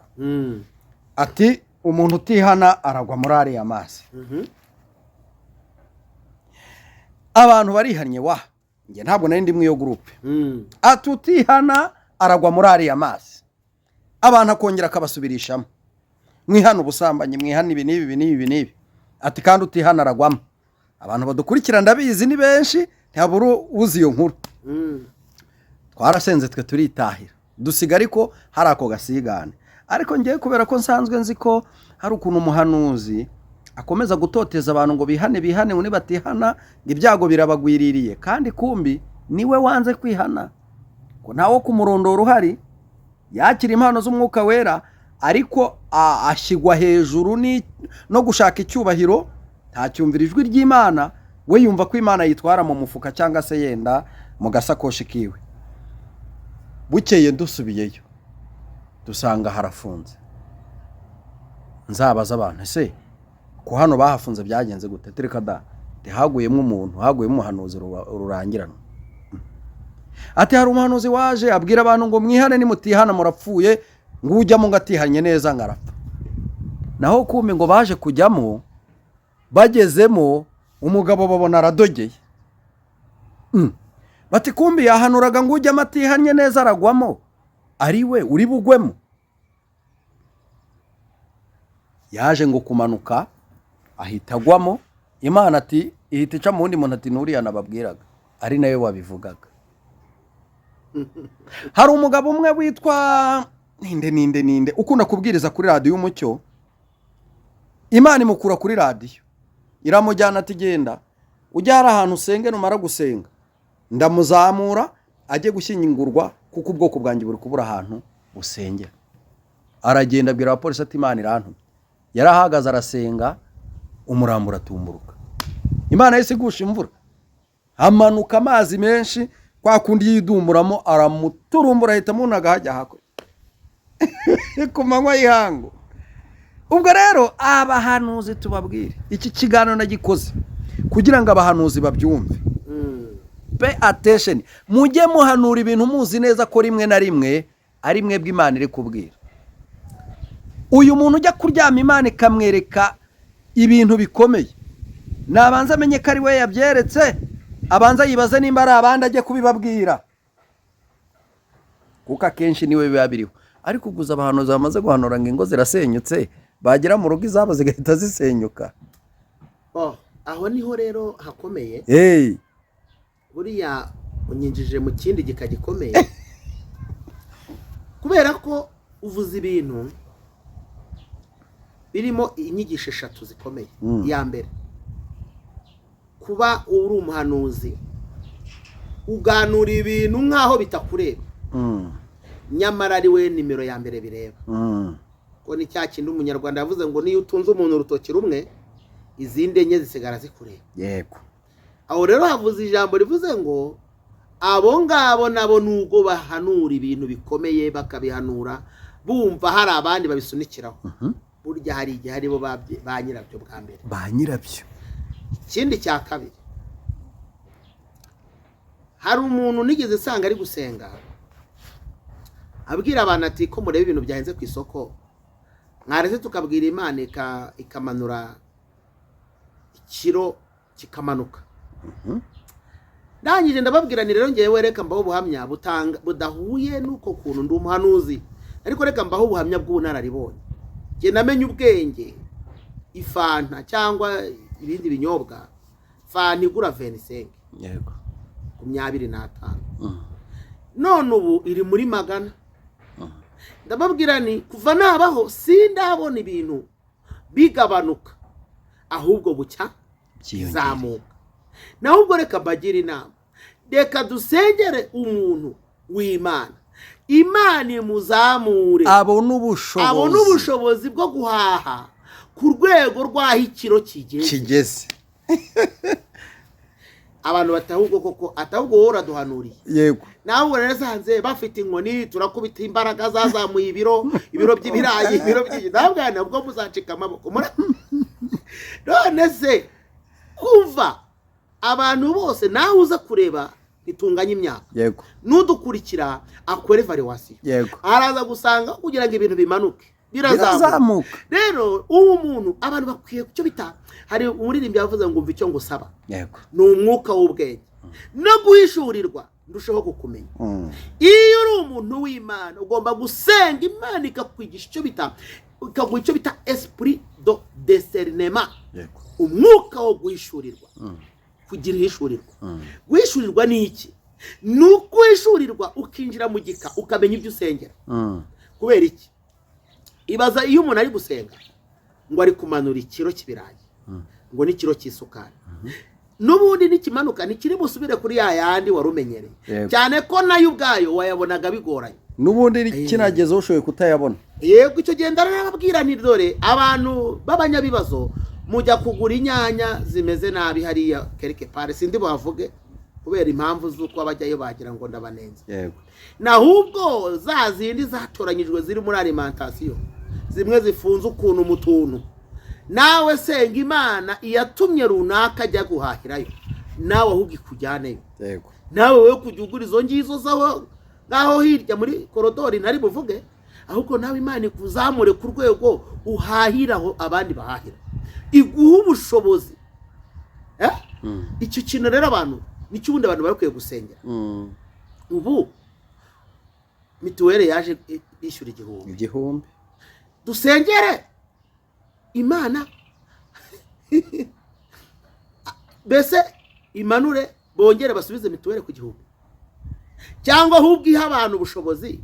Ati: "Umuntu utihana aragwa muri ariya mazi." Abantu barihannye wa, njye ntabwo nari ndi muri iyo groupe. Ati: "Utihana aragwa muri ariya mazi." Abantu akongera akabasubirishamo: "Mwihana ubusambanyi, mwihana ibi n'ibi, ibi n'ibi, ibi n'ibi." Ati: "Kandi utihana aragwamo." Abantu badukurikira ndabizi ni benshi, ntihabura uzi iyo nkuru. Twarasenze twe turitahira, dusiga ariko hari ako gasigane. Ariko ngewe kubera ko nsanzwe nzi ko hari ukuntu umuhanuzi akomeza gutoteza abantu ngo bihane, bihane, ngo nibatihana ngo ibyago birabagwiririye, kandi kumbi niwe wanze kwihana, ngo ntawo kumurondora uhari. Yakira impano z'Umwuka Wera, ariko ashyigwa hejuru no gushaka icyubahiro, ntacyumvira ijwi ry'Imana. We yumva ko Imana yitwara mu mufuka cyangwa se yenda mu gasakoshi kiwe. Bukeye dusubiyeyo dusanga harafunze. Nzabaza abantu: "Ese ko hano bahafunze byagenze gute?" "Tereka da, ntihaguyemo umuntu, haguyemo umuhanuzi rurangiranwa." Ati: "Hari umuhanuzi waje abwira abantu ngo mwihane, nimutihana murapfuye, ngo ujyamo ngo atihanye neza ngo arapfa." Naho kumbi ngo baje kujyamo, bagezemo umugabo babona aradogeye. Bati: "Kumbi yahanuraga ngo ujyamo atihanye neza aragwamo, ari we uri bugwemo." Yaje ngo kumanuka ahita agwamo. Imana ati ihita ica mu wundi muntu, ati: "Nuriya nababwiraga ari nawe wabivugaga." Hari umugabo umwe witwa ninde, ninde, ninde, ukunda kubwiriza kuri Radiyo Umucyo. Imana imukura kuri radiyo iramujyana, ati: "Genda ujya hari ahantu usenge, numara gusenga ndamuzamura ajye gushyingurwa, kuko ubwoko bwanjye buri kubura ahantu busengera." Aragenda abwira abapolisi ati: "Imana irantumye." Yarahagaze arasenga, umurambo uratumburuka. Imana yahise igusha imvura, hamanuka amazi menshi, kwa kundi yidumburamo, aramuturumbura, ahita amunaga hajya hakurya ku manywa y'ihangu. Ubwo rero abahanuzi tubabwire, iki kiganiro nagikoze kugira ngo abahanuzi babyumve. Pay attention, mujye muhanura ibintu muzi neza ko rimwe na rimwe ari mwebwe Imana iri kubwira. Uyu muntu ujya kuryama Imana ikamwereka ibintu bikomeye, nabanza amenye ko ari we yabyeretse, abanza yibaze nimba ari abandi ajye kubibabwira, kuko akenshi niwe biba biriho. Ariko uguza abahanuzi bamaze guhanura ngo ingo zirasenyutse, bagera mu rugo izabo zigahita zisenyuka. Oh, aho niho rero hakomeye. Hey. Buriya unyinjije mu kindi gika gikomeye, kubera ko uvuze ibintu birimo inyigisho eshatu zikomeye. Iya mbere, kuba uri umuhanuzi uganura ibintu nk'aho bitakureba, nyamara ari we nimero ya mbere bireba. Ko ni cya kindi Umunyarwanda yavuze ngo: "Niyo utunze umuntu urutoki rumwe, izindi enye zisigara zikureba." Aho rero havuze ijambo rivuze ngo abo ngabo nabo, nubwo bahanura ibintu bikomeye, bakabihanura bumva hari abandi babisunikiraho, burya hari igihe aribo ba nyirabyo bwa mbere. Ba nyirabyo. Ikindi cya kabiri, hari umuntu nigeze nsanga ari gusenga, abwira abantu ati: "Ko mureba ibintu byahenze ku isoko, mwaretse tukabwira Imana ikamanura ikiro kikamanuka?" Ndangije ndababwira ni: "Rero ngewe reka mbaho ubuhamya butanga budahuye n'uko kuntu ndi umuhanuzi, ariko reka mbaho ubuhamya bw'ubunararibonye. Njye namenye ubwenge ifanta cyangwa ibindi binyobwa, fanta igura 25, 25, none ubu iri muri 400." Ndababwira ni: "Kuva nabaho sindabona ibintu bigabanuka, ahubwo bucya Byiyongera. zamuka. Naho ubwo reka mbagire inama, reka dusengere umuntu w'Imana, Imana imuzamure, abona ubushobozi, abone ubushobozi bwo guhaha ku rwego rw'aho ikiro kigeze." Kigeze. Abantu batahubwo koko, atahubwo wowe uraduhanuriye. Nawe ubona nasanze bafite inkoni: "Turakubita imbaraga zazamuye ibiro, ibiro by'ibirayi, ibiro by'igi." Ntabwo nabwo muzacika amaboko. None se kuva abantu bose, nawe uza kureba, ntitunganye imyaka, n'udukurikira akore évaluation, araza gusanga kugira ngo ibintu bimanuke birazamuka. Birazamuka. Rero uwo muntu, abantu bakwiye kucyo bita, hari umuririmbyi yavuze ngo: "Umva icyo ngusaba, ni umwuka w'ubwenge no guhishurirwa ndushaho kukumenya." Iyo uri umuntu w'Imana, ugomba gusenga Imana ikakwigisha icyo bita, ikaguha icyo bita esprit de discernement, umwuka wo guhishurirwa, kugira ihishurirwa. Guhishurirwa ni iki? Ni ukuhishurirwa ukinjira mu gika, ukamenya ibyo usengera. Kubera iki? Ibaza iyo umuntu ari gusenga ngo ari kumanura ikiro cy'ibirayi, ngo n'ikiro cy'isukari, n'ubundi nikimanuka ntikiri busubire kuri ya yandi wari umenyereye, cyane ko nayo ubwayo wayabonaga bigoranye. N'ubundi kinageze ushoboye kutayabona. Yego, icyo gihe ndarababwira nti: "Dore abantu b'abanyabibazo, mujya kugura inyanya zimeze nabi hariya quelque part, sindi buhavuge kubera impamvu z'uko abajyayo bagira ngo ndabanenze, nahubwo za zindi zatoranyijwe ziri muri alimentation, zimwe zifunze ukuntu mu tuntu. Nawe senga Imana iyatumye runaka ajya guhahirayo, nawe ahubwo ikujyaneyo, nawe wowe kujya ugura izo ngizo zaho ngaho hirya muri korodori ntari buvuge, ahubwo nawe Imana ikuzamure ku rwego uhahiraho abandi bahahira, iguha ubushobozi." Eh? Icyo kintu rero abantu nicyo ubundi abantu bakwiye gusengera. Ubu mituweli yaje ishyura 1000. 1000. Dusengere Imana mbese imanure, bongere basubize mituweli ku 1000, cyangwa ahubwo ihe abantu ubushobozi,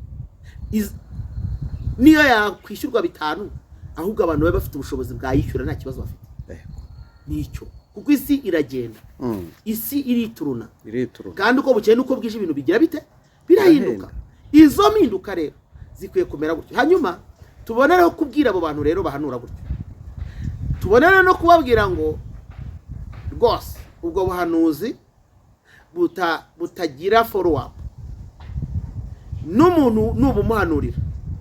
niyo yakwishyurwa 500, ahubwo abantu babe bafite ubushobozi bwayishyura, nta kibazo bafite. Nicyo, kuko isi iragenda, isi irituruna. Irituruna. Kandi uko bukeye n'uko bwije ibintu bigira bite? Birahinduka. Izo mpinduka rero zikwiye kumera gutyo. Hanyuma Tubonereho kubwira abo bantu rero bahanura gutyo, tubonere no kubabwira ngo rwose ubwo buhanuzi butagira follow up n'umuntu nubumuhanurira.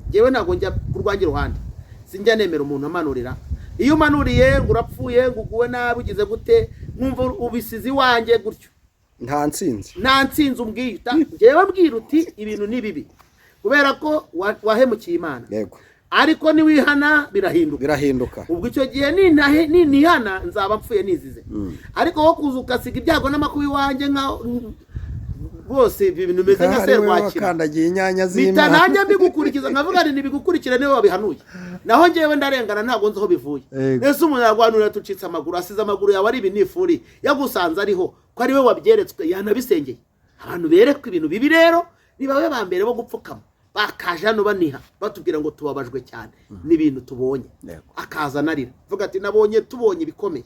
Ngewe ntabwo njya ku rwanjye ruhande, sinjya nemera umuntu amanurira. Iyo umanuriye ngo urapfuye, ngo uguwe nabi, ugize gute, nkumva ubisize iwanjye gutyo. Nta nsinzi. Nta nsinzi umbwiye. Ngewe mbwira uti ibintu ni bibi kubera ko wahemukiye Imana, ariko niwihana birahinduka. Birahinduka. Ubwo icyo gihe ninihana nzaba mpfuye nizize. Ariko wo kuza ugasiga ibyago n'amakuba iwanjye, nka rwose ibi bintu bimeze nka Ari wowe serwakira. wakandagiye inyanya Mpita z'Imana. nanjye mbigukurikiza, nkavuga nti nibigukurikire niwe wabihanuye, naho ngewe ndarengana, ntabwo nzi aho bivuye. Ese umuntu ararwanurira tucitse amaguru, asize amaguru yawe ari ibinifuri, yagusanze ariho ko ari we wabyeretswe, yanabisengeye. Abantu berekwa ibintu bibi rero ni babe ba mbere bo gupfukama, bakaje hano baniha, batubwira ngo tubabajwe cyane n'ibintu tubonye. Akaza anarira avuga ati nabonye, tubonye ibikomeye,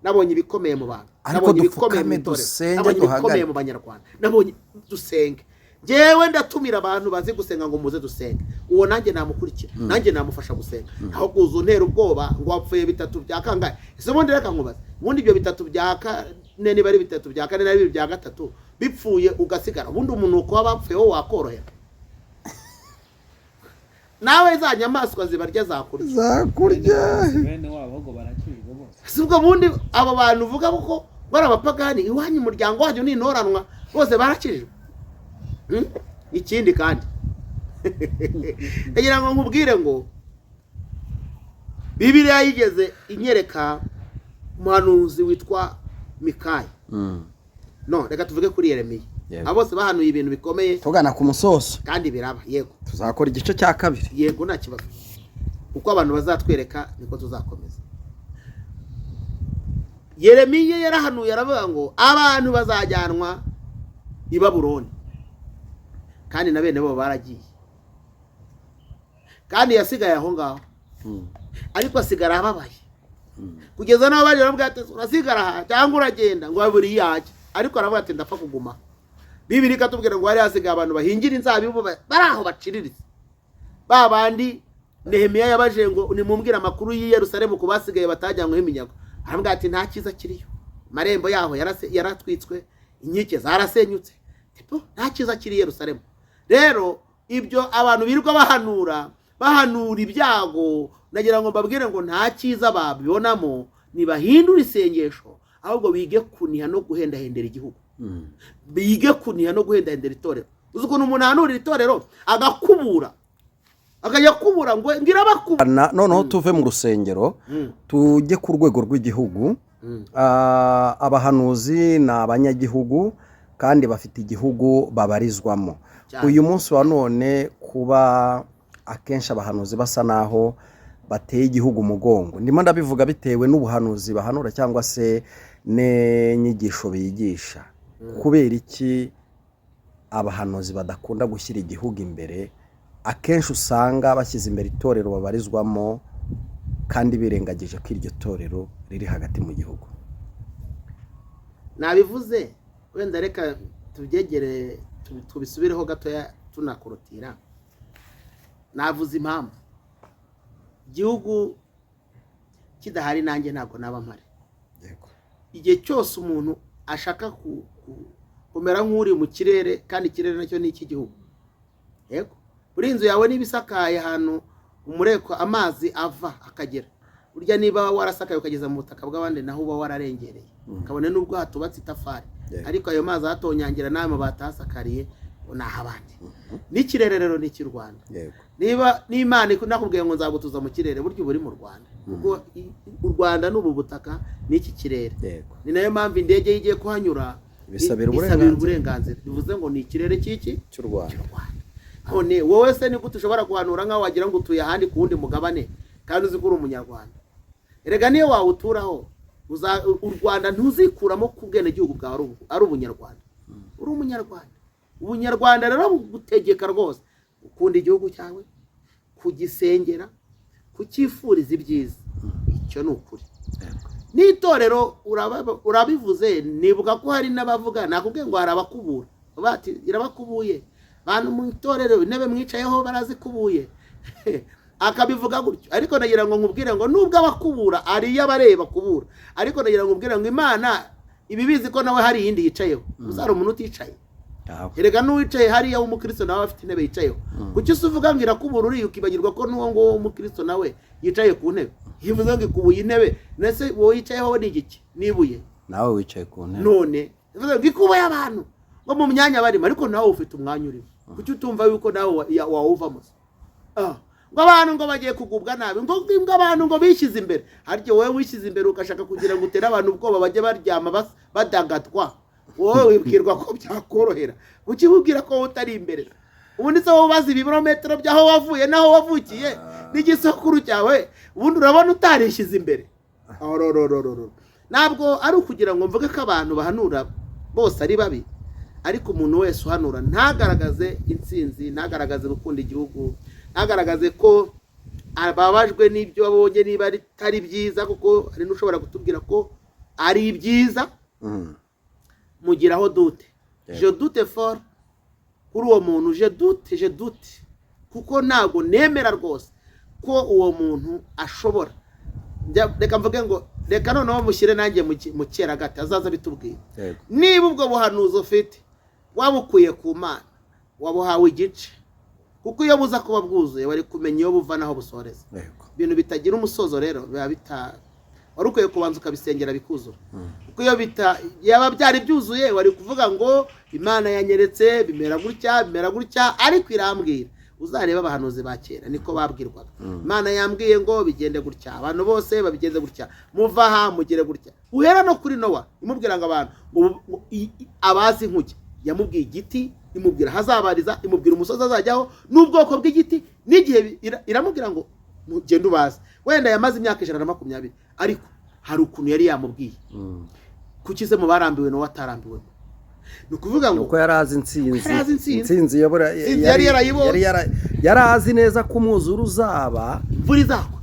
nabonye ibikomeye mu bantu, Ariko nabonye ibikomeye mu dupfukame, itorero, dusenge, nabonye ibikomeye duhagarare. mu Banyarwanda, nabonye. Dusenge. Njyewe ndatumira abantu bazi gusenga ngo muze dusenge. Uwo nanjye namukurikira, nanjye namufasha gusenga, aho kuza untera ubwoba ngo wapfuye bitatu bya kangahe. Ese ubundi reka nkubaze, ubundi ibyo bitatu bya kane, niba ari bitatu bya kane na bibiri bya gatatu bipfuye ugasigara, ubundi umunuko w'abapfuye wo wakorohera? Nawe za nyamaswa zibarya zakurya. Zakurya. Bene wabo ahubwo barakijwe bose. Si ubwo bundi abo bantu uvuga ko bari abapagani iwanyu, umuryango wanyu ni intoranwa, bose barakijijwe? Ikindi kandi ndagira ngo nkubwire ngo Bibiliya yigeze inyereka umuhanuzi witwa Mikaya. No reka tuvuge kuri Yeremiya. Abo bose bahanuye ibintu bikomeye. Tugana ku musozo. Kandi biraba, yego. Tuzakora igice cya kabiri. Yego, nta kibazo, uko abantu bazatwereka niko tuzakomeza. Yeremiya yarahanuye aravuga ngo abantu bazajyanwa i Babuloni, kandi na bene bo baragiye, kandi yasigaye aho ngaho, ariko asigara ababaye kugeza n'aho baje baravuga ati urasigara aha cyangwa uragenda, ngo buri yajya, ariko aravuga ati ndapfa kuguma. Bibiliya ikatubwira ngo hari hasigaye abantu bahingira inzabibu, bari aho baciriritse, ba bandi Nehemiya yabaje ngo nimumbwire amakuru y'i Yerusalemu ku basigaye batajyanyweho iminyago. Aravuga ati nta cyiza kiriyo, amarembo yaho yaratwitswe, inkike zarasenyutse. Tipo, nta cyiza kiri i Yerusalemu. Rero ibyo abantu birirwa bahanura, bahanura ibyago, nagira ngo mbabwire ngo nta cyiza babibonamo. Ntibahindure isengesho, ahubwo bige kuniha no guhendahendera igihugu, bige kuniha no guhendahendera itorero. Uzi ukuntu umuntu ahanurira itorero agakubura, akajya kubura ngo ngira bakubura. Noneho tuve mu rusengero tujye ku rwego rw'igihugu. Abahanuzi ni abanyagihugu kandi bafite igihugu babarizwamo. Uyu munsi wa none kuba akenshi abahanuzi basa naho bateye igihugu umugongo, ndimo ndabivuga bitewe n'ubuhanuzi bahanura cyangwa se n'inyigisho bigisha. Kubera iki abahanuzi badakunda gushyira igihugu imbere? Akenshi usanga bashyize imbere itorero babarizwamo kandi birengagije ko iryo torero riri hagati mu gihugu. Nabivuze, wenda reka tubyegere, tubisubireho gatoya tunakorotira. Navuze impamvu igihugu kidahari nanjye ntabwo naba mpari. Igihe cyose umuntu ashaka kumera nk'uri mu kirere, kandi ikirere nacyo ni icy'igihugu. Yego, buri inzu yawe niba isakaye ahantu umureko amazi ava akagera, burya niba warasakaye ukageza mu butaka bw'abandi, naho uba wararengereye, kabone n'ubwo hatubatse itafari, ariko ayo mazi ahatonyangira n'ayo mabati ahasakariye ngo ni ah'abandi. N'ikirere rero ni icy'u Rwanda. Niba n'Imana nakubwiye ngo nzagutuza mu kirere, burya uba uri mu Rwanda, kuko u Rwanda ni ubu butaka n'iki kirere. Ni nayo mpamvu indege iyo igiye kuhanyura Bisabira isabira uburenganzira. uburenganzira, bivuze ngo ni ikirere cy'iki? Cy'u Rwanda. Cy'u Rwanda. None wowe se ni gute ushobora guhanura nk'aho wagira ngo utuye ahandi ku wundi mugabane kandi uzi ko uri Umunyarwanda? Erega niyo wawuturaho u Rwanda ntuzikuramo ku bwenegihugu bwawe ari Ubunyarwanda, uri Umunyarwanda. Ubunyarwanda rero bugutegeka rwose ukunda igihugu cyawe, kugisengera, kucyifuriza ibyiza. Icyo ni ukuri. N'itorero urabivuze, nibuka ko hari n'abavuga, nakubwiye ngo hari abakubura bati irabakubuye, bantu mu itorero intebe mwicayeho barazikubuye. Akabivuga gutyo, ariko nagira ngo nkubwire ngo nubwo abakubura ari iyo abareba kubura, ariko nagira ngo nkubwire ngo Imana ibibizi ko nawe hari iyindi yicayeho. Gusa hari umuntu uticaye. Erega n'uwicaye hariya w'umukristo nawe afite intebe yicayeho. Kuki se uvuga ngo irakubura uriya, ukibagirwa ko n'uwo nguwo w'umukristo nawe yicaye ku ntebe? Iyo uvuze ngo ikubuye intebe, ndetse wowe yicayeho ni igiki? N'ibuye. Nawe wicaye ku ntebe. None bivuze ngo ikubuye abantu ngo mu myanya barimo, ariko nawe ufite umwanya urimo. Kuki utumva yuko nawe wawuvamo se? Ngo abantu ngo bagiye kugubwa nabi, ngo abantu ngo bishyize imbere. Harya wowe wishyize imbere ugashaka kugira ngo utere abantu ubwoba, bajye baryama badagadwa, wowe wibwirwa ko byakorohera? Kuki wibwira ko wowe utari imbere? Ubundi se wowe ubaza ibirometero by'aho wavuye n'aho wavukiye n'igisokuru cyawe, ubundi urabona utarishyize imbere? Orororororo. Ntabwo ari ukugira ngo mvuge ko abantu bahanura bose ari babi, ariko umuntu wese uhanura ntagaragaze intsinzi, ntagaragaze gukunda igihugu, ntagaragaze ko ababajwe n'ibyo abonye niba atari byiza, kuko hari n'ushobora kutubwira ko ari byiza. Mugiraho doute. Je doute fort kuri uwo muntu, je doute, je doute, kuko ntabwo nemera rwose ko uwo muntu ashobora. Reka mvuge ngo reka noneho mushyire nanjye mu cyeragati, azaza bitubwira. Niba ubwo buhanuzi ufite wabukuye ku Mana, wabuhawe igice, kuko iyo buza kuba bwuzuye wari kumenya iyo buva n'aho busoreza. Ibintu bitagira umusozo rero biba bita, wari ukwiye kubanza ukabisengera bikuzura, kuko iyo bita yaba byari byuzuye wari kuvuga ngo Imana yanyeretse bimera gutya, bimera gutya, ariko irambwira. Uzareba abahanuzi ba kera niko babwirwaga: Imana yambwiye ngo bigende gutya, abantu bose babigenze gutya, muva aha mugere gutya. Uhera no kuri Nowa, imubwira ngo abantu ngo abazi inkuge, yamubwiye igiti, imubwira ahazabariza, imubwira umusozi azajyaho n'ubwoko bw'igiti n'igihe iramubwira ngo mugende ubaze. Wenda yamaze imyaka 120, ariko hari ukuntu yari yamubwiye. Kuki se mu barambiwe Nowa atarambiwe? Ni ukuvuga ngo Uko yari azi intsinzi. Yari azi intsinzi. Intsinzi yabura. Intsinzi yari yarayibonye. Yari azi neza ko umwuzure uzaba, imvura izagwa,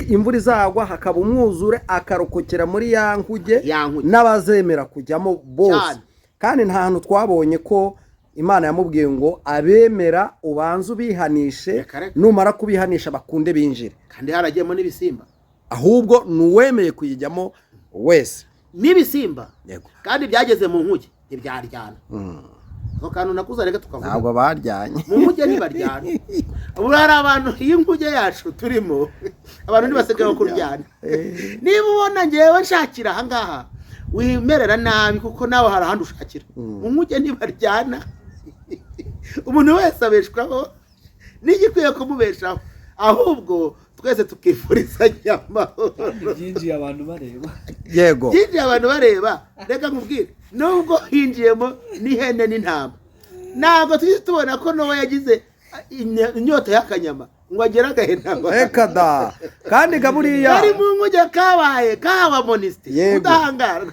imvura izagwa hakaba umwuzure, akarokokera muri ya nkuge Ya nkuge. n'abazemera kujyamo bose. Cyane. Kandi nta hantu twabonye ko Imana yamubwiye ngo abemera ubanze ubihanishe, Reka reka. numara kubihanisha bakunde binjire. Kandi haragiyemo n'ibisimba. Ahubwo ni uwemeye kuyijyamo wese. N'ibisimba. Yego. Kandi byageze mu nkuge ntibyaryana. Ako kantu nakuza reka tukavuga. Ntabwo baryanye. Mu nkuge ntibaryana. Ubu hari abantu, iyi nkuge yacu turimo, abantu ntibasigaye kuryana. Niba ubona ngewe nshakira ahangaha, wimerera nabi, kuko nawe hari ahandi ushakira. Mu nkuge ntibaryana. Umuntu wese abeshwaho n'igikwiye kumubeshaho, ahubwo twese tukifurizanya amahoro. Kandi byinjiye abantu bareba. Byinjiye abantu bareba. Reka nkubwire, nubwo hinjiyemo n'ihene n'intama, ntabwo tujye tubona ko Nowa yagize inyota y'akanyama ngo agere agahena. Reka da, kandi ga buriya Kari mu nkuge kabaye kahawe amnesty, udahangarwa.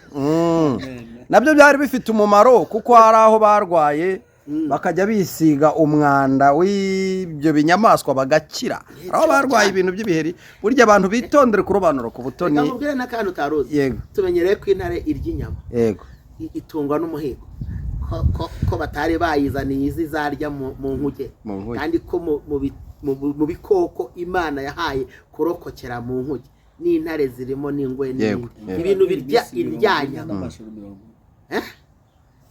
Nabyo byari bifite umumaro, kuko hari aho barwaye bakajya bisiga umwanda w'ibyo binyamaswa bagakira. Hari aho barwaye ibintu by'ibiheri. Burya abantu bitondere kurobanura ku butoni. Reka nkubwire n'akantu utaruzi. Tumenyereye ko intare irya inyama, itungwa n'umuhigo. Ko batari bayizaniye izi zarya mu nkuge? Mu nkuge. Kandi ko mu bikoko Imana yahaye kurokokera mu nkuge n'intare zirimo, n'ingwe, n'ibindi ibintu birya Iminsi 40 iryanyama. n'amajoro 40. Eh?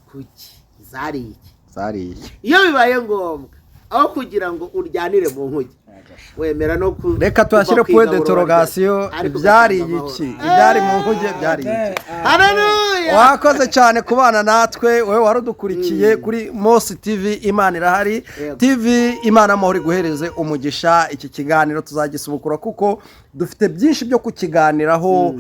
Kuki zariye iki? Zariye. Iyo bibaye ngombwa, aho kugira ngo uryanire mu nkuge, wemera no ku Reka tuhashyire kuva point kwigaburo d'interrogation. barya, ariko Byari ugasanga amahoro. iki? Ibyari mu nkuge byari iki? Haleluya! Wakoze cyane kubana natwe, wowe wari udukurikiye kuri Mose TV. Imana irahari TV, Imana amahoro iguhereze umugisha. Iki kiganiro tuzagisubukura kuko dufite byinshi byo kukiganiraho,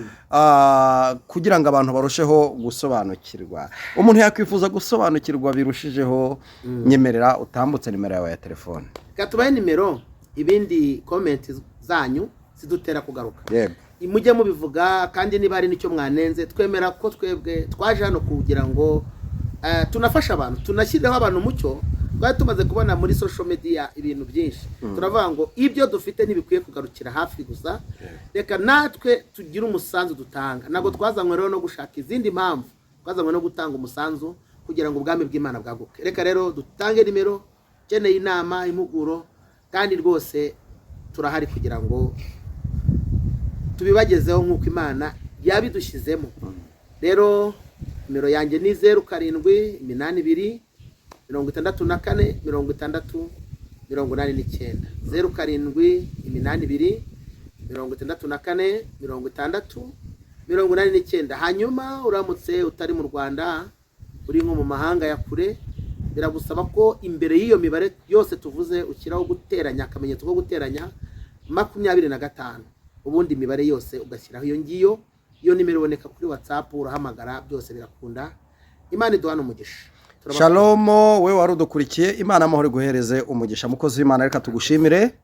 kugira ngo abantu barusheho gusobanukirwa. Umuntu yakwifuza gusobanukirwa birushijeho, nyemerera utambutse nimero yawe ya telefone. Reka tubahe nimero, ibindi comment zanyu zidutera kugaruka. Mujye mubivuga, kandi niba hari n'icyo mwanenze, twemera ko twebwe twaje hano kugira ngo tunafashe abantu, tunashyireho abantu umucyo. Twari tumaze kubona muri social media ibintu byinshi, turavuga ngo ibyo dufite ntibikwiye kugarukira hafi gusa, reka natwe tugire umusanzu dutanga. Ntabwo twazanywe rero no gushaka izindi mpamvu, twazanywe no gutanga umusanzu kugira ngo ubwami bw'Imana bwaguke. Reka rero dutange nimero, ukeneye inama, impuguro, kandi rwose Turahari kugira ngo tubibagezeho nk'uko Imana yabidushyizemo. Rero nimero yanjye ni 0782 64 60 89, 0782 64 60 89. Hanyuma uramutse utari mu Rwanda, uri nko mu mahanga ya kure, biragusaba ko imbere y'iyo mibare yose tuvuze ushyiraho guteranya, akamenyetso ko guteranya 25, ubundi imibare yose ugashyiraho iyo ngiyo. Iyo nimero iboneka kuri WhatsApp, urahamagara byose birakunda. Imana iduhane umugisha. Turabakunda. Shalomo. We wari udukurikiye, Imana amahoro iguhereze umugisha. Mukozi w'Imana, reka tugushimire.